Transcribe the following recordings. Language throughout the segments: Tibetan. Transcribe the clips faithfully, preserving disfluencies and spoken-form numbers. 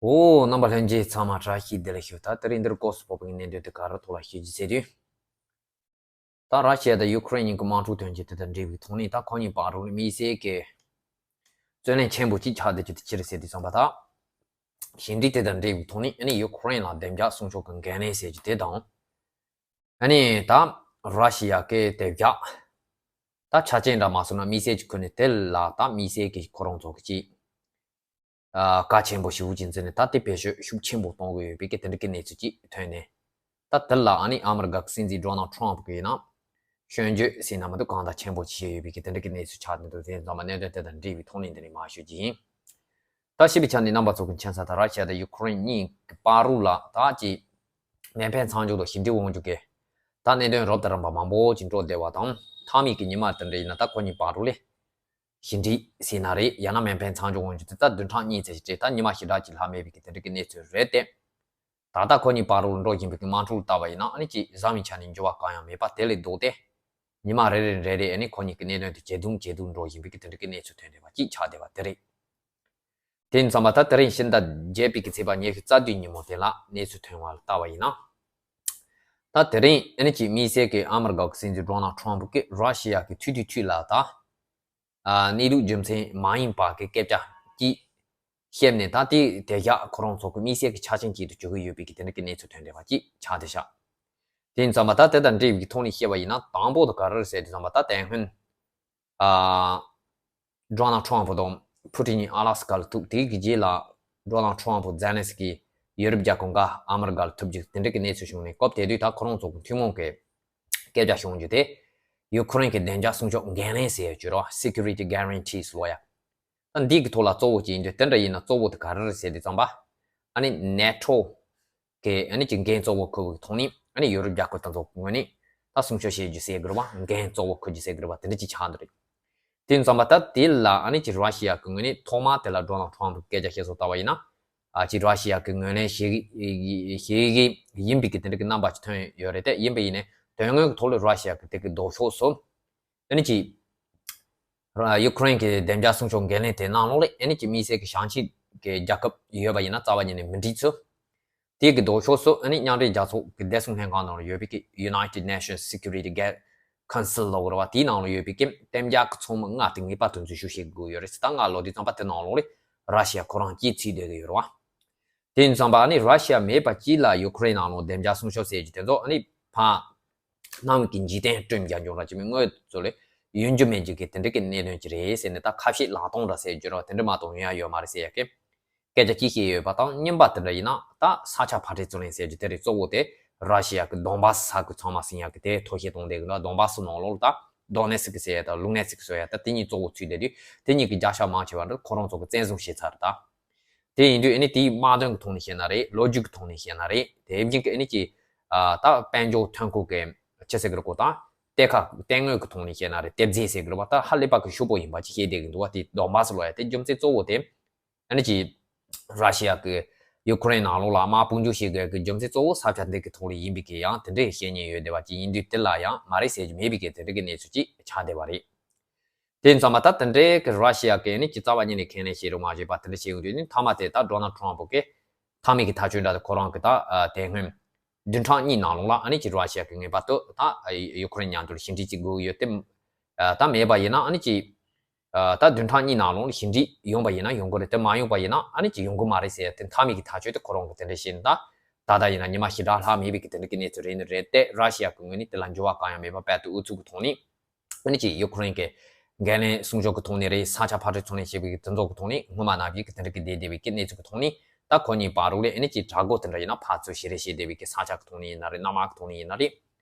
འོ། རྣམ་པ་ལྷན་རྒྱས་ཚང་མ་བཀྲ་ཤིས་བདེ་ལེགས་ཞུ། ད་དེ་རིང་འདིར་སྐོར་སུ་བབས་པའི་གནད་དོན་དེ་ག་རེ་ཐོག་ལ་ཞུ་རྒྱུ་ཟེར་དུས། ད་ར་ཤི་ཡ་དང་ཡུ་ཁུ་རེན་གཉིས་ཀྱི་དམག་འཁྲུག་དོན་རྐྱེན་དེ་དང་འབྲེལ་བའི་ཐོག་ནས། ད་ཁོ་གཉིས་བར་དུ་ནི་དམིགས་བསལ་གྱི་རྩོད་གླེང་ཆེན་པོ་གཅིག་ཆགས་བསྡད་རྒྱུ་དེ་ཅི་རེད་ཟེར་དུས་ཙམ་པ། ད་ཞི་འགྲིག་དེ་དང་འབྲེལ་བའི་ཐོག་ནས་ཨ་ནི་ཡུ་ཁུ་རེན་ལ་བདེ་འཇགས་སྲུང་སྐྱོབ་ཀྱི་འགན་ལེན་ཟེར་རྒྱུ་དེ་དང་། ཨ་ནི་ད་ར་ཤི་ཡ་གི་བདེ་འཇགས་ད་ཆ་རྐྱེན་འདྲ་མ་བཟོ་ན། དམིགས་བསལ་གྱི་ཁོ་ནས་དེ་ལ་ད་དམིགས་བསལ་གྱི་ཁོ་རང་ཚོ་གི་ཅིག་ཨ། གལ་ཆེན་པོ་ཞེ་པོ་ཅིག་འཛིན་ནས། ད་དེ་བེད་སྤྱོད་ཤུགས་ཆེན་པོ་གཏོང་གི་ཡོད་པའི་གི་དེ་འདྲ་གི་གནས་ཚུལ་ཅིག་ཐོན་ནས། ད་དེ་ལ་ཨ་ནི་ཨ་མི་རི་ཀ་གི་སྲིད་འཛིན་ཌོ་ནལ་ཊམ་པ་གིས་ཡིན་ན་སྐྱོན་བརྗོད་ཟེར་ན་མི་འདུག་གང་ལྟར་ཆེན་པོ་བྱས་ཡོད་པའི་གི་དེ་འདྲ་གི་གནས་ཚུལ་ཆགས་འདུག་དེ་ཙམ་པ་གནད་དོན་དེ་དང་འབྲེལ་བའི་ཐོག་ནས་འདི་ནས་མར་ཞུ་རྒྱུ་ཡིན། ད་ཞིབ་པའི་ཆ་ནས་རྣམ་པ་ཚོ་གི་མཁྱེན་གསལ། ད་ར་ཤི་ཡ་དང་ཡུ་ཁུ་རེན་གཉིས་ཀྱི་བར་དུ་ལ་ད་ཅིག་མེ་འཕེན་མཚམས་འཇོག་དང་ཞི་འགྲིག་དབང་སྒྱུར་གྱི་ད་གནད་དོན་རབ་དང་རིམ་པ་མང་པོ་ཅིག་འགྲོ་བསྡད་པ་དང་། མཐའ་མའི་གི་ཉི་མ་དེ་འདྲ་ཡིན་ན་ད་ཁོ་གཉིས་བར་དུ་ལས་ཞི་འགྲིག་ཟེར་ན་རེད། ཡང་ན་མེ་འཕེན་མཚམས་འཇོག་དབང་སྒྱུར་དེ་ད་བདུན་ཕྲག་གཉིས་ཙམ་ཞིག་བྱས། ད་ཉི་མ་ཞེ་དྲག་ཅིག་ལྷག་མེད་པའི་གི་དེ་འདྲ་གི་གནས་ཚུལ་རེད་དེ། ད་ལྟ་ཁོ་གཉིས་བར་དུ་འགྲོ་བཞིན་པའི་གི་དམག་འཁྲུག་ལ་བལྟས་པ་ཡིན་ན། ཨ་ནི་ཅིག་བཟང་བའི་ཆ་ནས་འགྱུར་བ་གང་ཡང་མེད་པ་དེ་ལས་ལྡོག་སྟེ། ཉི་མ་རེ་རེ་རེ་རེ་ཨ་ནི་ཁོ་གཉིས་ཀྱི་གནད་དོན་དེ་ཇེ་སྡུག་ཇེ་སྡུག་འགྲོ་བཞིན་པའི་གི་དེ་འདྲ་གི་གནས་ཚུལ་ཐོན་བསྡད་པ་ཅིག་ཆགས་བསྡད་པ་དེ་རེད། དེ་ཡིན་ཙང་མ་ད་དེ་རིང་ཕྱི་ཟླ་བརྒྱད་པའི་གི་ཚེས་པ་ཉི་ཤུ་རྩ་བདུན་ཉིན་མོ་དེ་ལ་གནས་ཚུལ་ཐོན་པ་ལ་བལྟས་པ་ཡིན་ན། ད་དེ་རིང་ཨ་ནི་ཅིག་དམིགས་བསལ་གྱི་ཨ་མི་རི་ཀ་གི་སྲིད་འཛིན་ཌོ་ནལ་ཊམ་པ་གིས་ར་ཤི་ཡ་གི་མཐུད་མཐུད་མཐུད་ལ་ད། ཨ། གནས་ལུགས་རྒྱུ་མཚན་མ་ཡིན་པ་གི་སྐད་ཆ་ཅིག་བཤད་ནས། ད་དེ་དེ་རྒྱ་ཁོ་རང་ཚོ་གི་དམིགས་བསལ་གྱི་ཆ་རྐྱེན་ཅིག་ཏུ་གྱུར་གྱི་ཡོད་པའི་གི་དེ་འདྲ་གི་གནས་ཚུལ་ཐོན་བསྡད་པ་ཅིག་ཆགས་བསྡད་ཤག་དེ་ཡིན་ཙང་མ་ད་དེ་དང་འབྲེལ་བའི་ཐོག་ནས་བཤད་པ་ཡིན་ན། དང་པོ་དེ་ག་རེ་རེད་ཟེར་དུས་ཙམ་པ། ད་དེ་སྔོན་ཨ། ཌོ་ནལ་ཊམ་པ་དང་ཕུ་ཊིན་གཉིས་ཨ་ལ་སི་ཀ་ལ་ཐུག་དེའི་གི་རྗེས་ལ་ཌོ་ནལ་ཊམ་པ་ཛེ་ལན་སི་ཀི་ཡུ་རོབ་རྒྱལ་ཁབ་འགའ་ཨ་མི་རི་ཀ་ལ་ཐུག་རྒྱུ་དེ་འདྲ་གི་གནས་ཚུལ་བྱུང་ནས། སྐབས་དེ་དུས་ད་ཁོ་རང་ཚོ་གི་ཐུན་མོང་གི་སྐད་ཆ་བྱུང་རྒྱུ་དེ། ཡུ་ཁུ་རེན་གྱི་བདེ་འཇགས་སྲུང་སྐྱོབ་འགན་ལེན་ཟེར་ཡ་ཅིག་ཡོད་རེད་བ། Security Guarantees ལབ་ཡ། ད་འདི་གི་ཐོག་ལ་གཙོ་བོ་ཅིག་ཡིན་དུས། དེ་འདྲ་ཡིན་ན་གཙོ་བོ་དེ་ག་རེ་རེད་ཟེར་དུས་ཙམ་པ། ཨ་ནི་ནེ་ཊོ་གི་ཨ་ནི་ཅིག་འགན་གཙོ་བོ་འཁུར་བའི་ཐོག་ནས། ཨ་ནི་ཡུ་རོབ་རྒྱལ་ཁབ་དེ་ཚོ་གི་ངོས་ནས་ད་སྲུང་སྐྱོབ་བྱེད་རྒྱུ་ཟེར་དགོས་རེད་བ། འགན་གཙོ་བོ་འཁུར་རྒྱུ་ཟེར་དགོས་རེད་བ། དེ་འདྲ་ཅིག་ཆགས་འདུག་རེད། དེ་ཙམ་པ་ད་དེ་ལ་ཨ་ནི་ཅིག་ར་ཤི་ཡ་གི་ངོས་ནས་ཐོག་མ་དེ་ལ་ཌོ་ནལ་ཊམ་པ་གི་སྐད་ཆ་བཤད་སྲོལ་ལྟ་བ་ཡིན་ན། ཨ། ཅིག་ར་ཤི་ཡ་གི་ངོས་ལེན་བྱེད་ཀྱི་བྱེད་ཀྱི་ཡིན་པའི་གི་དེ་འདྲ་གི་རྣམ་པ་ཅིག་ཐོན་ཡོད་རེད་དེ། ཡིན་པ་ཡིན་ནའི་དོན་དངོས་ཀྱི་ཐོག་ལ་ར་ཤི་ཡ་གི་དེ་གི་ལྡོག་ཕྱོགས་སུ། ཨ་ནི་ཅིག་ཡུ་ཁུ་རེན་གྱི་བདེ་འཇགས་སྲུང་སྐྱོབ་འགན་ལེན་དེ་ནང་ལོགས་ལ་ཨ་ནི་ཅིག་དམིགས་བསལ་གྱི་བྱང་ཕྱོགས་ཀྱི་རྒྱལ་ཁབ་ཡོད་པ་ཡིན་ན་རྩ་བ་ཉིད་ནས་མི་འགྲིག་ཚུལ། དེ་གི་ལྡོག་ཕྱོགས་སུ་ཨ་ནི་མཉམ་འབྲེལ་རྒྱལ་ཚོགས་ཀྱི་བདེ་སྲུང་ལྷན་ཁང་ནང་ལ་ཡོད་པའི་གི་United Nations Security Council ལབ་དགོས་རེད་བ། དེའི་ནང་ལ་ཡོད་པའི་གི་གཏན་འཇགས་ཀྱི་ཚོགས་མི་ལྔ་དེ་ངེས་པར་དུ་འཛུལ་ཞུགས་བྱེད་དགོས་ཡོད་རེད་ཟེར། ད་ལྔ་ལབ་དུས་ཙམ་པ་དེ་ནང་ལོགས་ལ་ར་ཤི་ཡ་ཁོ་རང་སྐྱེས་ཚིག་བསྡད་ཀྱི་ཡོད་རེད་བ། དེ་ཡིན་ཙང་པ་ཨ་ནི་ར་ཤི་ཡ་མེད་པ་ཅིག་ལ་ཡུ་ཁུ་རེན་ནང་ལོགས་བདེ་འཇགས་སྲུང་སྐྱོབ་ཟེར་རྒྱུ་དེ་ཚོ་ཨ་ནི་ཕར་སྣང་བའི་གི་འཇིག་རྟེན་སྒྲོལ་རྒྱག་འཇོག་ར་ཅིག་མི་དངོས་ཚོ་ལ་ཡོང་རྒྱུ་མེད་རྒྱུ་གི་དེ་འདྲ་གི་གནད་དོན་ཅིག་རེད་ཟེར་ནས། ད་ཁ་བཤད་ལག་སྟོང་འདྲ་ཟེར་རྒྱུ་ར་དེ་འདྲ་མ་གཏོགས་ཡོང་ཡ་ཡོད་མ་རེད་ཟེར་ཡ་གི་སྐད་ཆ་ཅིག་བཤད་ཡོད་པ་དང་། གཉིས་པ་དེ་འདྲ་ཡིན་ན་ད་ས་ཆ་ཕར་འཕྲོས་རྩོད་གླེང་ཟེར་རྒྱུ་དེ་རེད། གཙོ་བོ་དེ་ར་ཤི་ཡ་གི་དོན་བྷ་སི་ས་ཁུལ་ཚང་མ་ཟིན་ཡ་གི་དེ་ཐོ་བཤད་གཏོང་བསྡད་གི་འདུག་དོན་བྷ་སི་ནང་ལོགས་ལ་ད་དོ་ནེ་སི་ཀི་ཟེར་ཡ་དང་ལུ་ནེ་སི་ཀི་ཟེར་ཡ། ད་དེ་གཉིས་གཙོ་བོ་ཚུད་བསྡད་དུས། དེ་གཉིས་ཀྱི་བརྒྱ་ཆ་མང་ཆེ་བ་འདི་ཁོ་རང་ཚོ་གིས་བཙན་བཟུང་བྱས་ཚར་རེད་ད། དེ་ཡིན་དུས་ཨ་ནི་དེའི་དམག་དོན་གྱི་ཐོག་ནས་བཤད་ན་རེད། ལོ་རྒྱུས་ཀྱི་ཐོག་ནས་བཤད་ན་རེད། དེ་བཞིན་གྱི་ཨ་ནི་ཅིག་ཨ། ད་དཔལ་འབྱོར་ཐོན་ཁུངས་ཀྱི་ཅི་ཟེར་གི་རེད་གོ། ད་གཏེར་ཁ་གཏེར་དངོས་ཀྱི་ཐོག་ནས་བཤད་ན་རེད། གཏེར་རྫས་ཟེར་གི་རེད་བ། ད་ཧ་ལས་པ་གི་ཤུགས་པོ་ཡིན་པ་ཅིག་བཤད་བསྡད་གི་འདུག་བ། དེ་དོན་བྷ་སི་ལབ་ཡ་དེ་རྒྱུ་མཚན་གཙོ་བོ་དེ་ཨ་ནི་ཅིག་ར་ཤི་ཡ་གི་ཡུ་ཁུ་རེན་ནང་ལོགས་ལ་དམག་དཔུང་འཇུག་བྱེད་དགོས་ཀྱི་རྒྱུ་མཚན་གཙོ་བོ་ས་ཆ་འདི་གི་ཐོག་ལ་ཡིན་པའི་གི་ཡང་དེ་འདྲའི་བཤད་མཁན་ཡོད་བསྡད་པ་ཅིག་ཡིན་དུས། དེ་ལ་ཡང་མ་རེད་ཟེར་རྒྱུ་མེད་པའི་གི་དེ་འདྲ་གི་གནས་ཚུལ་ཅིག་ཆགས་བསྡད་པ་རེད། དེ་ཡིན་ཙང་མ་ད་དེ་འདྲའི་གི་ར་ཤི་ཡ་གི་ཨ་ནི་ཅིག་རྩ་བ་ཉིད་ནས་ཁས་ལེན་བྱེད་རོགས་མ་བྱེད་པ་དེ་འདྲ་བྱེད་ཡོང་དུས་ནི། མཐའ་མ་དེ་ད་ཌོ་ནལ་ཊམ་པ་གི་མཐའ་མའི་གི་ཐག་གཅོད་འདྲ་དེ་ཁོ་རང་གི་ད་ཨ། དེ་སྔོན་བདུན་ཕྲག་གཉིས་ནང་ལོགས་ལ་ཨ་ནི་ཅིག་ར་ཤི་ཡ་གི་ངེས་པར་དུ་ད་ཨ། ཡུ་ཁུ་རེན་མཉམ་དུ་ཞི་འགྲིག་ཅིག་དགོས་ཀྱི་ཡོད་དེ། ཨ། ད་མེད་པ་ཡིན་ན་ཨ་ནི་ཅིག་ཨ། ད་བདུན་ཕྲག་གཉིས་ནང་ལོགས་ལ་ཞི་འགྲིག་ཡོང་པ་ཡིན་ན་ཡོང་གི་རེད། དེ་མ་ཡོང་པ་ཡིན་ན་ཨ་ནི་ཅིག་ཡོང་གི་མ་རེད་ཟེར་ཡ་དེ་མཐའ་མའི་གི་ཐག་གཅོད་དེ་ཁོ་རང་གི་དེ་འདྲ་བྱས་ནས། ད་ད་ལྟ་ཡིན་ན་ཉི་མ་ཞེ་དྲག་ལྷག་མེད་པའི་གི་དེ་འདྲ་གི་གནས་ཚུལ་རེད་ནི་རེད་དེ། ར་ཤི་ཡ་གི་ངོས་ནས་དེ་ལ་འགྱུར་བ་གང་ཡང་མེད་པ་དཔལ་དུ་ཨུ་ཚུགས་གི་ཐོག་ནས། ཨ་ནི་ཅིག་ཡུ་ཁུ་རེན་གྱི་འགན་ལེན་སྲུང་སྐྱོབ་ཀྱི་ཐོག་ནས་རེད། ས་ཆ་ཕར་འཕྲོས་ཚུར་ལེན་བྱེད་པའི་གི་དེ་ཚོ་གི་ཐོག་ནས། སྔོན་མ་ནང་བཞིན་གྱི་དེ་འདྲ་གི་བསྡད་བསྡད་པའི་གི་གནས་ཚུལ་གི་ཐོག་ནས། ད་ཁོ་གཉིས་བར་དུ་ལས་ཨ་ནི་ཅིག་དྲག་རྒོལ་དེ་འདྲ་ཡིན་ན་ཕར་ཚུར་བྱེད་རེས་བྱེད་བསྡད་པའི་གི་ས་ཆ་གི་ཐོག་ནས་ཡིན་ན་རེད། གནམ་ཐང་གི་ཐོག་ནས་ཡིན་ན་རེད།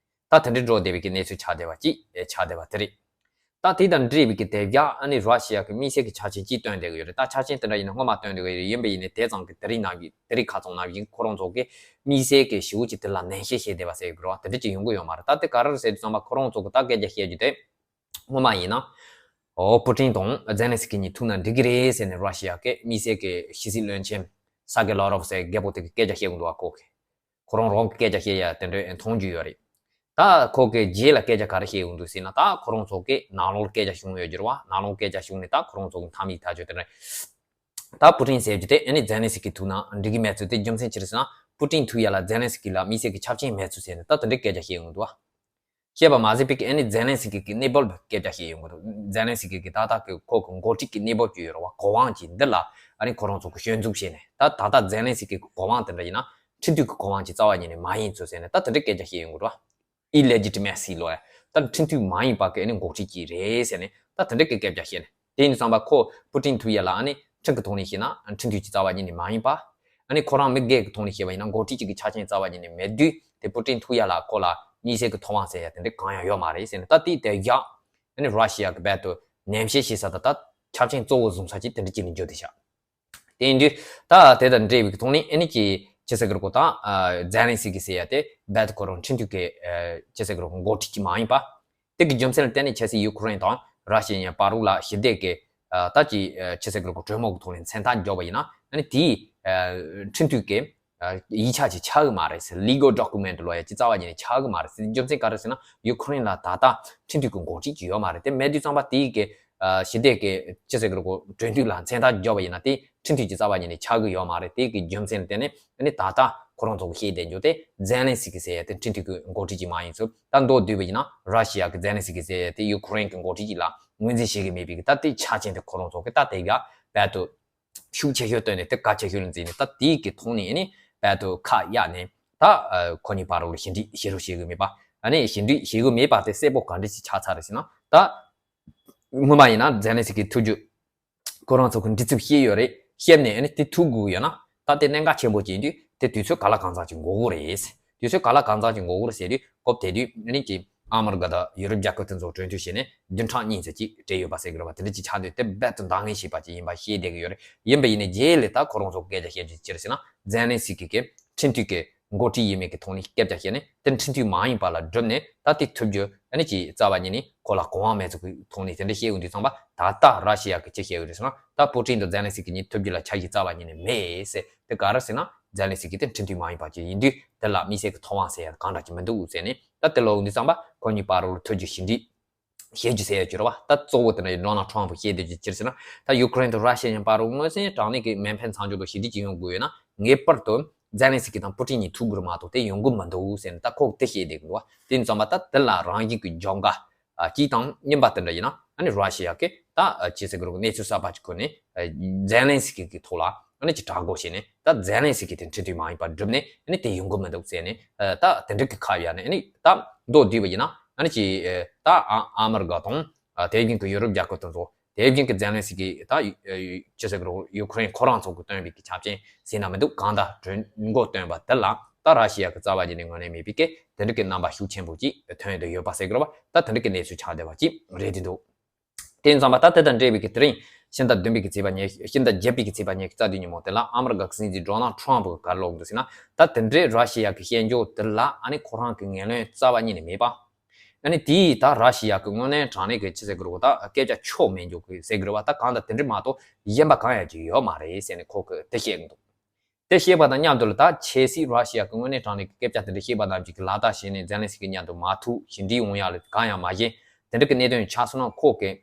ད་དེ་འདྲའི་འགྲོ་བསྡད་པའི་གི་གནས་ཚུལ་ཆགས་བསྡད་པ་ཅིག་ཆགས་བསྡད་པ་དེ་རེད། ད་དེ་དང་འབྲེལ་བའི་གི་དེ་རྒྱ་ཨ་ནི་ར་ཤི་ཡ་གི་དམིགས་བསལ་གི་ཆ་རྐྱེན་ཅིག་བཏོན་བསྡད་གི་ཡོད་རེད། ད་ཆ་རྐྱེན་དེ་འདྲ་ཡིན་ན་སྔོན་མ་བཏོན་བསྡད་གི་ཡོད་རེད། ཡིན་པ་ཡིན་ནའི་དེ་ཙང་གི་དེ་རིང་ནང་བཞིན་དེ་རིང་ཁ་སང་ནང་བཞིན་ཁོ་རང་ཚོ་གི་དམིགས་བསལ་གི་ཞེ་པོ་ཅིག་དེ་ལ་ནན་བཤད་བྱས་བསྡད་པ་ཟེར་གི་རེད་བ། དེ་འདྲ་ཅིག་ཡོང་གི་ཡོད་མ་རེད། ད་དེ་ག་རེ་རེད་ཟེར་དུས་ཙམ་པ་ཁོ་རང་ཚོ་གི་ད་སྐད་ཆ་བཤད་རྒྱུ་དེ། སྔོན་མ་ཡིན་ན། ཨོ། པུ་ཏིན་དང་ཛེ་ལན་སི་ཀི་གཉིས་ཐུག་ན་འགྲིག་གི་རེད་ཟེར་ནས་ར་ཤི་ཡ་གི་དམིགས་བསལ་གི་ཕྱི་སྲིད་བློན་ཆེན་ས་གེ་ལ་རོབ་ཟེར་རྒད་པོ་དེ་གི་སྐད་ཆ་བཤད་གི་འདུག་བ། ཁོ་གི་ཁོ་རང་རང་གི་སྐད་ཆ་བཤད་ཡ་དེ་འདྲ་མཐོང་རྒྱུ་ཡོད་རེད། ད་ཁོ་གི་རྗེས་ལ་སྐད་ཆ་ག་རེ་བཤད་གི་འདུག་ཟེར་ན། ད་ཁོ་རང་ཚོ་གི་ནང་ལོགས་ལ་སྐད་ཆ་བྱུང་ཡོད་རྒྱུ་རེད་བ། ནང་ལོགས་སྐད་ཆ་བྱུང་ནས་ད་ཁོ་རང་ཚོ་གི་མཐའ་མའི་ཐག་གཅོད་དེ་འདྲ་ ད་པུ་ཏིན་ཟེར་རྒྱུ་དེ་ཨ་ནི་ཛེ་ལན་སི་ཀི་ཐུག་ན་འགྲིག་གི་མེད་ཚུལ་དེ་རྒྱུ་མཚན་ཅི་རེད་ཟེར་ན། པུ་ཏིན་ཐུག་ཡ་ལ་ཛེ་ལན་སི་ཀི་ལ་དམིགས་བསལ་གྱི་ཆ་རྐྱེན་མེད་ཚུལ་ཟེར་ནས་ད་དེ་འདྲའི་སྐད་ཆ་བཤད་ཡོང་འདུག་བ། བཤད་པ་མ་ཟད་པའི་ཨ་ནི་ཛེ་ལན་སི་ཀི་གི་གནས་བབ་ལ་སྐད་ཆ་བཤད་ཡོང་གི་འདུག་ཛེ་ལན་སི་ཀི་གི་ད་ལྟ་གི་ཁོ་གི་འགོ་ཁྲིད་ཀྱི་གནས་བབ་ཅིག་ཡོད་རེད་བ། གོ་དབང་ཅིག་འདི་ལ་ཨ་ནི་ཁོ་རང་ཚོ་གི་སྐྱོན་འཛུགས་བྱས་ནས། ད་ད་ལྟ་ཛེ་ལན་སི་ཀི་གི་གོ་དབང་དེ་འདྲ་ཡིན་ན་ཁྲིམས་མཐུན་གྱི་གོ་དབང་ཅིག་རྩ་བ་ཉིད་ནས་མ་ཡིན་ཚུལ་ཟེར་ནས་ད་དེ་འདྲའི་སྐད་ཆ་བཤད་ཡོང་གི་འདུག་བ། ཨི་ལེ་ཇི་ཊི་མེ་སི་ལོ་ཡ། ད་ཁྲིམས་མཐུན་མ་ཡིན་པ་གི་ཨ་ནི་འགོ་ཁྲིད་ཅིག་རེད་ཟེར་ནས་ད་དེ་འདྲ་གི་སྐད་ཆ་བཤད་ནས། དེ་ཡིན་དུས་ཙམ་པ་ཁོ་པུ་ཏིན་ཐུག་ཡ་ལ་ཨ་ནི་ཁྲིམས་ཀྱི་ཐོག་ནས་བཤད་ན་ཁྲིམས་མཐུན་ཅིག་རྩ་བ་ཉིད་ནས་མ་ཡིན་པ། ཨ་ནི་ཁོ་རང་མི་སྒེར་གྱི་ཐོག་ནས་བཤད་པ་ཡིན་ན་འགོ་ཁྲིད་ཅིག་གི་ཆ་རྐྱེན་རྩ་བ་ཉིད་ནས་མེད་དུས་དེ་པུ་ཏིན་ཐུག་ཡ་ལ་ཁོ་ལ་དམིགས་བསལ་གྱི་ཐོབ་དབང་ཟེར་ཡ་དེ་འདྲ་གང་ཡང་ཡོད་མ་རེད་ཟེར་ནས། ད་དེའི་དེ་རྒྱ་ཨ་ནི་ར་ཤི་ཡ་གི་རྦད་དུ་ནན་བཤད་བྱེད་ས་དང་ད་ཆ་རྐྱེན་གཙོ་བོ་བཟུང་ས་ཅིག་དེ་འདྲ་ཅིག་ནས་འགྱོ་བསྡད་ཤག་དེ་ཡིན་དུས་ད་དེ་དང་འབྲེལ་བའི་ཐོག་ནས་ཨ་ནི་ཅི་ཅི་ཟེར་གི་རེད་གོ། ད་ཛེ་ལན་སི་ཀི་ཟེར་ཡ་དེ་རྦད་དེ་ཁོ་རང་ཁྲིམས་མཐུན་གྱི་ཅི་ཟེར་གི་རེད་གོ་འགོ་ཁྲིད་ཅིག་མ་ཡིན་པ། དེ་གི་རྒྱུ་མཚན་ལ་བརྟེན་ནས་ཁྱེད་ཚོས་ཡུ་ཁུ་རེན་དང་ར་ཤི་ཡའི་བར་ལ་ཞི་བདེ་གི་ད་ཅི་ཅི་ཟེར་གི་རེད་གོ་གྲོས་མོལ་གྱི་ཐོག་ནས་མཚན་རྟགས་འཇོག་པ་ཡིན་ན་ཨ་ནི་དེའི་ཁྲིམས་མཐུན་གྱི་ཡིག་ཆ་ཅིག་ཆགས་ཀྱི་མ་རེད་ཟེར། ལི་གལ་ཌོ་ཀུ་མེན་ཊི་ལོ་ཡ་ཅིག་རྩ་བ་ཉིད་ནས་ཆགས་ཀྱི་མ་རེད་ཟེར། རྒྱུ་མཚན་ག་རེ་ཟེར་ན་ཡུ་ཁུ་རེན་ལ་ད་ལྟ་ཁྲིམས་མཐུན་གྱི་འགོ་ཁྲིད་ཅིག་ཡོད་མ་རེད། དེ་མེད་དུས་ཙམ་པ་དེའི་གི་ཞི་བདེ་གི་ཅི་ཟེར་གི་རེད་གོ་གྲོས་མཐུན་ལ་མཚན་རྟགས་འཇོག་པ་ཡིན་ན་དེ་ཁྲིམས་མཐུན་གྱི་རྩ་བ་ཉིད་ནས་ཆགས་ཀྱི་ཡོད་མ་རེད། དེ་གི་རྒྱུ་མཚན་ལ་བརྟེན་ནས་ཨ་ནི་ད་ལྟ་ཁོ་རང་ཚོ་གི་བཤད་བསྡད་རྒྱུ་དེ་ཛེ་ལན་སི་ཀི་ཟེར་ཡ་དེ་ཁྲིམས་མཐུན་གྱི་འགོ་ཁྲིད་ཅིག་མ་ཡིན་ཚུལ། ད་མདོར་བསྡུས་པ་ཡིན་ན་ར་ཤི་ཡ་གི་ཛེ་ལན་སི་ཀི་ཟེར་ཡ་དེ་ཡུ་ཁུ་རེན་གྱི་འགོ་ཁྲིད་ཅིག་ལ་ངོས་འཛིན་བྱེད་ཀྱི་མེད་པའི་གི་ད་དེ་ཆ་རྐྱེན་དེ་ཁོ་རང་ཚོ་གི་ད་དེ་ག་རྦད་དུ་ཤུགས་ཆེ་ཤོས་བཏོན་ནས་དེ་གལ་ཆེ་ཤོས་ལ་འཛིན་ནས་ད་དེའི་གི་ཐོག་ནས་ཨ་ནི་རྦད་དུ་ཁ་གཡར་ནས་ད་ཁོ་གཉིས་བར་ལ་ཞི་འགྲིག་བྱེད་རོགས་བྱེད་དགོས་མེད་པ། ཨ་ནི་ཞི་འགྲིག་བྱེད་དགོས་མེད་པ་དེ་གསལ་པོ་ག་འདྲ་ཞིག་ཆགས་ཚར་རེད་ཟེར་ན། ད་སྔོན་མ་ཡིན་ན་ཛེ་ལན་སི་ཀི་ཐུག་རྒྱུ་ཁོ་རང་ཚོ་གི་འདྲི་ཚུལ་བཤད་ཡོད་རེད། བཤད་ནས་ཨ་ནི་དེ་ཐུག་དགོས་ཡོད་ན་ད་དེ་གནད་འགག་ཆེན་པོ་ཅིག་ཡིན་དུས་དེ་དུས་ཚོད་ག་ལ་གང་འཚམ་ཅིག་འགོར་གི་རེད། དུས་ཚོད་ག་ལ་གང་འཚམ་ཅིག་འགོར་གི་རེད་ཟེར་དུས་སྐབས་དེ་དུས་ཨ་ནི་ཅིག་ཨ་མི་རི་ཀ་དང་ཡུ་རོབ་རྒྱལ་ཁབ་དེ་ཚོ་གྲོས་མཐུན་བྱས་ནས་བདུན་ཕྲག་གཉིས་ཙམ་ཅིག་སྤྲད་ཡོད་པ་ཟེར་གི་རེད་བ། དེ་འདྲ་ཅིག་ཆགས་དུས་དེ་རྦད་དུ་འདང་ངེས་བྱས་པ་ཅིག་ཡིན་པ་ཤེས་བསྡད་གི་ཡོད་རེད། ཡིན་པ་ཡིན་ནའི་རྗེས་ལ་ད་ཁོ་རང་ཚོ་སྐད་ཆ་བཤད་རྒྱུ་ཅི་རེད་ཟེར་ན་ཛེ་ལན་སི་ཀི་གི་ཁྲིམས་མཐུན་གྱི་འགོ་ཁྲིད་ཡིན་མིན་གྱི་ཐོག་ནས་སྐད་ཆ་བཤད་ནས་དེ་ཁྲིམས་མཐུན་མ་ཡིན་པ་ལ་བསྒྲུབས་ནས་ད་དེ་ཐུབ་རྒྱུ་ཨ་ནི་ཅིག་རྩ་བ་ཉིད་ནས་ཁོ་ལ་གོ་དབང་མེད་ཚུལ་གྱི་ཐོག་ནས་དེ་འདྲ་བཤད་ཡོང་དུས་ཙམ་པ་ད་ལྟ་ར་ཤི་ཡ་གི་ཅི་བཤད་ཡོད་རེད་ཟེར་ན་ད་པུ་ཏིན་དང་ཛེ་ལན་སི་ཀི་གཉིས་ཐུབ་རྒྱུ་ལ་འཆར་གཞི་རྩ་བ་ཉིད་ནས་མེད་ཟེར། དེ་ག་རེ་ཟེར་ན་ཛེ་ལན་སི་ཀི་དེ་ཁྲིམས་མཐུན་མ་ཡིན་པ་ཅིག་ཡིན་དུས་དེ་ལ་དམིགས་བསལ་གྱི་ཐོབ་དབང་ཟེར་ཡ་གང་འདྲ་ཅིག་མི་འདུག་ཟེར་ནས་ད་དེ་ལ་ཡོང་དུས་ཙམ་པ་ཁོ་གཉིས་བར་ལ་ཐུབ་རྒྱུ་ཞི་འགྲིག་བྱེད་རྒྱུ་ཟེར་ཡ་ཅིག་རེད་བ། ད་གཙོ་བོ་དེ་འདྲ་ཡི་ཌོ་ནལ་ཊམ་ཕུ་བཤད་བསྡད་རྒྱུ་ཅི་རེད་ཟེར་ན་ད་ཡུ་ཁུ་རེན་དང་ར་ཤི་ཡ་གཉིས་བར་ལ་དངོས་སུ་དྲང་གནས་ཀྱི་མེ་འཕེན་མཚམས་འཇོག་དང་ཞི་འགྲིག་ཅིག་ཡོང་དགོས་ཡོད་ན་ངེས་པར་དུ་ཛེ་ལན་སི་ཀི་དང་པུ་ཏིན་གཉིས་ཐུག་དགོས་རེད་མ་གཏོགས་དེ་ཡོང་གི་མི་འདུག་ཟེར་ནས་ད་ཁོ་དེ་བཤད་བསྡད་ཀྱི་འདུག་བ། དེ་ཡིན་ཙང་མ་ད་དེ་ལ་རང་བཞིན་གྱི་རྒྱབ་འགལ་གཅིག་དང་གཉིས་པ་དེ་འདྲ་ཡིན་ན་ཨ་ནི་ར་ཤི་ཡ་གི་ད་ཅི་ཟེར་གི་རེད་གནས་ཚུལ་གསར་པ་ཅིག་ཁུར་ནས་ཛེ་ལན་སི་ཀི་གི་ཐོག་ལ་ཨ་ནི་ཅིག་དྲག་རྒོལ་བྱས་ནས་ད་ཛེ་ལན་སི་ཀི་དེ་ཁྲིམས་མཐུན་མ་ཡིན་པ་བསྒྲུབས་ནས་ཨ་ནི་དེ་ཡོང་གི་མི་འདུག་ཟེར་ནས་ད་དེ་འདྲ་གི་ཁ་གཡར་ནས་ཨ་ནི་ད་མདོར་བསྡུས་པ་ཡིན་ན་ཨ་ནི་ཅིག་ད་ཨ་ཨ་མི་རི་ཀ་དང་དེ་བཞིན་གི་ཡུ་རོབ་རྒྱལ་ཁབ་དེ་ཚོ་དེ་བཞིན་གི་ཛེ་ལན་སི་ཀི་ད་ཅི་ཟེར་གི་རེད་ཡུ་ཁུ་རེན་ཁོ་རང་ཚོ་གི་བཏོན་པའི་གི་ཆ་རྐྱེན་ཟེར་ན་མི་འདུག་གང་ལྟར་གྲོས་འགོ་བཏོན་པ་དེ་ལ་ད་ར་ཤི་ཡ་གི་རྩ་བ་ཉིད་ནས་ངོས་ལེན་མེད་པའི་གི་དེ་འདྲ་གི་རྣམ་པ་ཤུགས་ཆེན་པོ་ཅིག་ཐོན་ཡོང་དུ་ཡོད་པ་ཟེར་གི་རེད་བ། ད་དེ་འདྲ་གི་གནས་ཚུལ་ཆགས་བསྡད་པ་ཅིག་རེད་དེ་འདུག་དེ་ཡིན་ཙང་མ་ད་དེ་དང་འབྲེལ་བའི་གི་དེ་རིང་ཕྱི་ཟླ་བདུན་པའི་གི་ཚེས་པ་ཉེར་ཕྱི་ཟླ་བརྒྱད་པའི་གི་ཚེས་པ་ཉེར་རྩ་བདུན་ཉིན་མོ་དེ་ལ་ཨ་མི་རི་ཀ་གི་སྲིད་འཛིན་ཌོ་ནལ་ཊམ་ཕུ་གིས་ག་རེ་ལབ་འདུག་ཟེར་ན། ད་དེ་འདྲའི་ར་ཤི་ཡ་གི་བཤད་འཇོག་དེ་ལ་ཨ་ནི་ཁོ་རང་གི་ངོས་ལེན་རྩ་བ་ཉིད་ནས་མེད་པ། ཨ་ནི་དེས་ད་ར་ཤི་ཡ་གི་དངོས་གནས་དྲང་གནས་ཀྱི་ཅི་ཟེར་གི་རེད་བ། ད་སྐད་ཆ་ཆོ་མེད་འཇོག་གི་ཟེར་གི་རེད་བ། ད་གང་ལྟར་དེ་འདྲ་མ་གཏོགས་གཞན་པ་གང་ཡང་ཅིག་ཡོད་མ་རེད་ཟེར་ནས་ཁོ་གིས་དེ་བཤད་གི་འདུག་དེ་བཤད་པ་དང་མཉམ་དུ་ལ་ད་ཁྱེད་སྲིད་ར་ཤི་ཡ་གི་དངོས་གནས་དྲང་གནས་ཀྱི་སྐད་ཆ་དེ་འདྲ་བཤད་པ་ནང་བཞིན་གྱི་ལག་བསྟར་བྱས་ནས་ཛེ་ལན་སི་ཀི་མཉམ་དུ་མ་ཐུག་ཞི་འགྲིག་འོང་ཡ་ལ་གང་ཡང་མ་བྱས། དེ་འདྲ་གི་གནད་དོན་ཆགས་སོང་ན་ཁོ་གིས་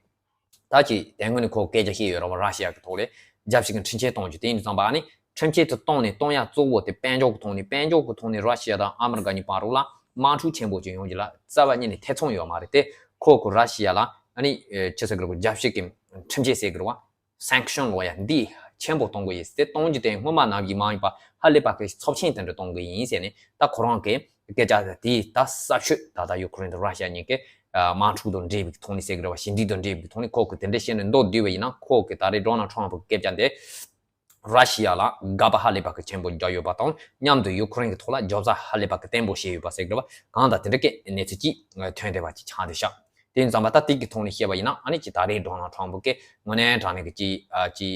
ད་ཅི་དེ་སྔོན་ནས་ཁོ་སྐད་ཆ་བཤད་ཡོད་རེད་བ། ར་ཤི་ཡ་གི་ཐོག་ལ་རྒྱལ་སྤྱི་གི་ཁྲིམས་ཆད་གཏོང་རྒྱུ་དེ་ཡིན་དུས་ཙམ་པ་ཨ་ནི་ཁྲིམས་ཆད་དེ་གཏོང་ནས་གཏོང་ཡ་གཙོ་བོ་དེ་དཔལ་འབྱོར་གི་ཐོག་ནས་དཔལ་འབྱོར་གི་ཐོག་ནས་ར་ཤི་ཡ་དང་ཨ་མི་རི་ཀ་གཉིས་བར་ལ་དམག་འཁྲུག་ཆེན་པོ་ཅིག་ཡོང་རྒྱུ་ལ་རྩ་བ་ཉིད་ནས་ཐེ་ཚོམ་ཡོད་མ་རེད་དེ། ཁོ་གི་ར་ཤི་ཡ་ལ་ཨ་ནི་ཅི་ཟེར་གི་རེད་གོ་རྒྱལ་སྤྱི་གི་ཁྲིམས་ཆད་ཟེར་གི་རེད་བ། སེང་ཤོན་ལོ་ཡ་འདི་ཆེན་པོ་གཏོང་གི་ཡིན་ཟེར། གཏོང་རྒྱུ་དེ་སྔོན་མ་ནང་བཞིན་མ་ཡིན་པ་ཧ་ལས་པ་གི་ཚབས་ཆེན་དེ་འདྲ་གཏོང་གི་ཡིན་ཟེར་ནས་ད་ཁོ་རང་གི་སྐད་ཆ་དེ་ད་གསར་ཤོས་ད་ལྟ་ཡུ་ཁུ་རེན་དང་ར་ཤི་ཡ་གཉིས་ཀྱི་དམག་འཁྲུག་དང་འབྲེལ་བའི་ཐོག་ནས་ཟེར་གི་རེད་བ། ཞི་འགྲིག་དང་འབྲེལ་བའི་ཐོག་ནས་ཁོ་གི་དེ་འདྲ་བཤད་ནས་མདོར་བསྡུས་པ་ཡིན་ན་ཁོ་གི་ད་རེས་ཌོ་ནལ་ཊམ་ཕུ་གི་སྐད་ཆ་འདི་ར་ཤི་ཡ་ལ་དགག་པ་ཧ་ལས་པ་གི་ཆེན་པོ་རྒྱག་ཡོད་པ་དང་མཉམ་དུ་ཡུ་ཁུ་རེན་གི་ཐོག་ལ་འཇབ་རྩ་ཧ་ལས་པ་གི་བརྟན་པོ་བྱས་ཡོད་པ་ཟེར་གི་རེད་བ། གང་ལྟར་དེ་འདྲ་གི་གནས་ཚུལ་ཅིག་ཐོན་བསྡད་པ་ཅིག་ཆགས་བསྡད་ཤག་དེ་ཡིན་ཙང་མ་ད་དེ་གི་ཐོག་ནས་བཤད་པ་ཡིན་ན་ཨ་ནི་ཅི་ད་རེས་ཌོ་ནལ་ཊམ་ཕུ་གི་དངོས་གནས་དྲང་གནས་ཀྱི་ཅི་ཨ་ཅི་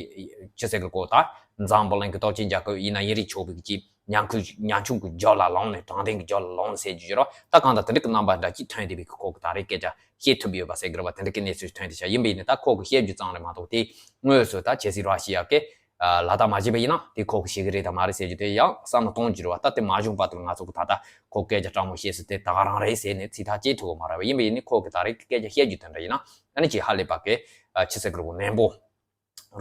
ཅི་ཟེར་གི་གོ་ད་འཛམ་བུ་གླིང་གི་སྟོབས་ཆེན་རྒྱལ་ཁབ་ཡིན་ན་ཡིན་རིགས་ཆོག་པའི་ཀྱི་ཉམ་ཆུང་ཉམ་ཆུང་གི་རྒྱབ་ལ་ལངས་ནས་དྲང་བདེན་གྱི་རྒྱབ་ལ་ལངས་ནས་ཟེར་རྒྱུ་ཡོད་ར། ད་གང་ལྟར་དེ་འདྲ་གི་རྣམ་པ་འདྲ་ཅིག་ཐོན་བསྡད་པའི་གི་ཁོ་གི་ད་རེས་སྐད་ཆ་བཤད་ཐུབ་ཡོད་པ་ཟེར་གི་རེད་བ། དེ་འདྲ་གི་གནས་ཚུལ་ཐོན་བསྡད་ཤག་ཡིན་པ་ཡིན་ནའི་ད་ཁོ་གི་བཤད་རྒྱུ་ཙམ་རེད་མ་གཏོགས་དེ་དངོས་སུ་ད་ཁྱེད་སྲིད་ར་ཤི་ཡ་གི་ལག་བསྟར་མ་བྱས་པ་ཡིན་ན་དེ་ཁོ་གི་ཤེས་གི་རེད་དང་མ་རེད་ཟེར་རྒྱུ་དེ་ཡང་བསམ་བློ་གཏོང་རྒྱུ་རེད་བ། ད་དེ་མ་བྱུང་བར་དུ་ང་ཚོ་གི་ད་ལྟ་ཁོ་སྐད་ཆ་དྲང་མོ་བཤད་ས་དེ་ད་ག་རང་རེད་ཟེར་ནས་ཚིག་ཐག་བཅད་ཐུབ་ཀྱི་མ་རེད་བ། ཡིན་པ་ཡིན་ནའི་ཁོ་གི་ད་རེས་སྐད་ཆ་བཤད་རྒྱུ་དེ་འདྲ་ཡིན་ན་ཨ་ནི་ཅིག་ཧ་ལས་པ་གི་ཅི་ཟེར་གི་རེད་གོ་ནན་པོ་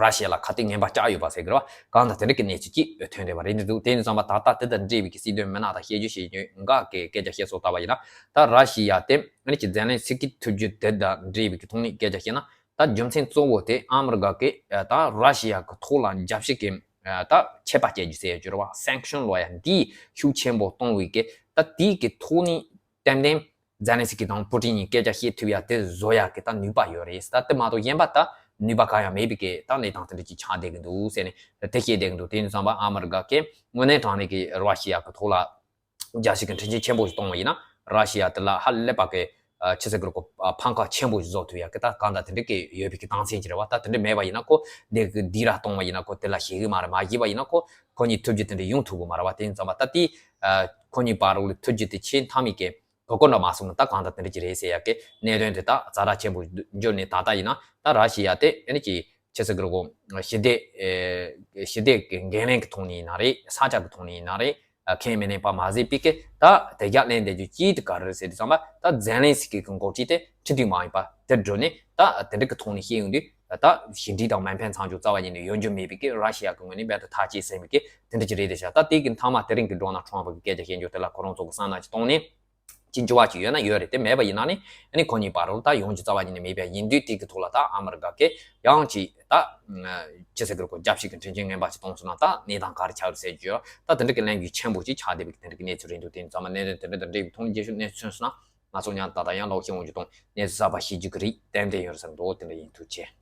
ར་ཤི་ཡ་ལ་ཁ་གཏད་ངན་པ་བཅག་ཡོད་པ་ཟེར་གི་རེད་བ། གང་ལྟར་དེ་འདྲ་གི་གནས་ཚུལ་ཅིག་ཐོན་བསྡད་པ་རེད་འདུག་དེ་ཡིན་ཙང་པ་ད་ལྟ་དེ་དང་འབྲེལ་བའི་གི་སྲིད་དོན་མི་སྣ་དང་དཔྱད་བརྗོད་བྱེད་མཁན་འགའ་གི་སྐད་ཆ་བཤད་སྲོལ་ལྟ་བ་ཡིན་ན། ད་ར་ཤི་ཡ་དེ་ཨ་ནི་ཀྱི་ཛེ་ལན་སི་ཀི་ཐུག་རྒྱུ་དེ་དང་འབྲེལ་བའི་གི་ཐོག་ནས་སྐད་ཆ་བཤད་ན། ད་རྒྱུ་མཚན་གཙོ་བོ་དེ་ཨ་མི་རི་ཀ་གི་ད་ར་ཤི་ཡ་གི་ཐོག་ལ་རྒྱབ་བཤིག་གི་ད་ཆད་པ་བཅད་རྒྱུ་ཟེར་ཡ་ཅིག་རེད་བ། སེང་ཤོན་ལབ་ཡ་འདི་ཤུགས་ཆེན་པོ་གཏོང་བའི་གི་ད་དེའི་གི་ཐོག་ནས་ཏན་ཏན་ཛེ་ལན་སི་ཀི་དང་པུ་ཏིན་གཉིས་སྐད་ཆ་བཤད་ཐུབ་ཡ་དེ་བཟོ་ཡ་གི་ད་ནུས་པ་ཡོད་རེད། ད་དེ་མ་གཏོགས་གཞན་པ་ད་ནུས་པ་གང་ཡང་མེད་པའི་གི་ད་གནས་སྟངས་དེ་འདྲ་ཅིག་ཆགས་བསྡད་ཀྱི་འདུག་ཟེར་ནས་དེ་བཤད་བསྡད་ཀྱི་འདུག་དེ་ཡིན་ཙང་པ་ཨ་མི་རི་ཀ་གི་དངོས་གནས་དྲང་གནས་ཀྱི་ར་ཤི་ཡ་གི་ཐོག་ལ་རྒྱལ་སྤྱི་གི་མཐུན་རྐྱེན་ཆེན་པོ་ཞིག་གཏོང་བ་ཡིན་ན། ར་ཤི་ཡ་དེ་ལ་ཧ་ལས་པ་གི་ཆི་ཟེར་གི་རེད་གོ། ཕམ་ཁ་ཆེན་པོ་ཞིག་བཟོ་ཐུབ་ཡ་གི་ད་གང་ལྟར་དེ་འདྲ་གི་ཡོད་པའི་གི་རྟགས་མཚན་ཅིག་རེད་བ། ད་དེ་འདྲ་མེད་པ་ཡིན་ན་ཁོ་དེ་གི་སྡིགས་ར་གཏོང་བ་ཡིན་ན་ཁོ་དེ་ལ་ཞེད་གི་མ་རེད། མ་ཞེད་པ་ཡིན་ན་ཁོ་ཁོ་གཉིས་ཐུག་རྒྱུ་དེ་འདྲ་ཡོང་ཐུབ་གི་མ་རེད་བ། དེ་ཡིན་ཙང་པ་ད་དེ་ཁོ་གཉིས་བར་ལ་ཐུག་རྒྱུ་དེ་ཆེས་མཐའ་མའི་གི་གོ་སྐོན་འདྲ་མ་སོང་ན་ད་གང་ལྟར་དེ་འདྲ་ཅིག་རེད་ཟེར་ཡ་གི་གནད་དོན་དེ་ད་ཛ་དྲག་ཆེན་པོ་འགྱུར་ནས་ད་ལྟ་ཡིན་ན་ད་ར་ཤི་ཡ་དེ་ཨ་ནི་ཅི་ཆི་ཟེར་གི་རེད་གོ། ཞི་བདེ་ཨེ་ཞི་བདེ་གི་འགན་ལེན་གི་ཐོག་ནས་ཡིན་ན་རེད། ས་ཆ་གི་ཐོག་ནས་ཡིན་ན་རེད། ཨ་ཁས་མི་ལེན་པ་མ་ཟད་པའི་གི་ད་དེ་རྒྱ་གླེང་བསྡད་རྒྱུ་ཅིག་དེ་ག་རེ་རེད་ཟེར་དུས་ཙམ་པ་ད་ཛེ་ལན་སི་ཀི་གི་འགོ་ཁྲིད་དེ་ཁྲི་འདུས་མ་ཡིན་པ་དེ་འགྲོ་ནས་ད་དེ་འདྲ་གི་ཐོག་ནས་བཤད་ཡོང་དུས་ད་ཞི་འགྲིག་དང་མ་ཕན་ཚང་ཆུང་རྩ་བ་ཉིད་ནས་ཡོང་རྒྱུ་མེད་པའི་གི་ར་ཤི་ཡ་གི་ངོས་ནས་རྦད་དེ་ཐག་བཅད་ཟིན་པའི་གི་དེ་འདྲ་ཅིག་རེད་དེ་ཤག་ད་དེ་གི་མཐའ་མ་དེ་རིང་གི་འགྲོ་ན་ཁྲོམ་པ་གི་སྐད་ཆ་བཤད་རྒྱུ་དེ་ལ་ཁོ་རང་ཚོ་གི་བསམ་ན་ཅིག་གཏོང་ནས། ཅིག་འགྱུར་བ་ཅིག་ཡོད་ན་ཡོད་རེད། དེ་མེད་པ་ཡིན་ན་ནི་ཨ་ནི་ཁོ་གཉིས་བར་རུ་ད་ཡོང་རྒྱུ་རྩ་བ་ཉིད་ནས་མེད་པ་ཡིན་དུས་དེ་གི་ཐོག་ལ་ད་ཨ་མི་རི་ཀ་གི་ཡང་ཅིག་ད་ཅི་ཟེར་གི་རེད་གོ། རྒྱལ་སྤྱི་གི་མཐུན་རྐྱེན་ངན་པ་ཞིག་གཏོང་སོང་ན་ད་གནས་སྟངས་ག་རེ་ཆགས་རེད་ཟེར་རྒྱུ་ད་དེ་འདྲ་གི་གླེང་རྒྱུ་ཆེན་པོ་ཅིག་ཆགས་བསྡད་པའི་དེ་འདྲ་གི་གནས་ཚུལ་རེད་འདུག་དེ་ཡིན་ཙང་མ་གནད་དོན་དེ་འདྲ་དང་འབྲེལ་བའི་ཐོག་ནས་རྒྱས་ཤོག་གནས་ཚུལ་སོང་ན་ང་ཚོ་ཉར་ད་ལྟ་ཡང་ལོག་ཤེས་འོང་རྒྱུ་དང་གནས་ཚུལ་གསར་པ་ཤེས་རྒྱུ་གི་རིགས་ཏན་ཏན་ཡོད་རེད་བསམ་འདུག་དེ་འདྲ་ཡིན། ཐུགས་རྗེ་ཆེ།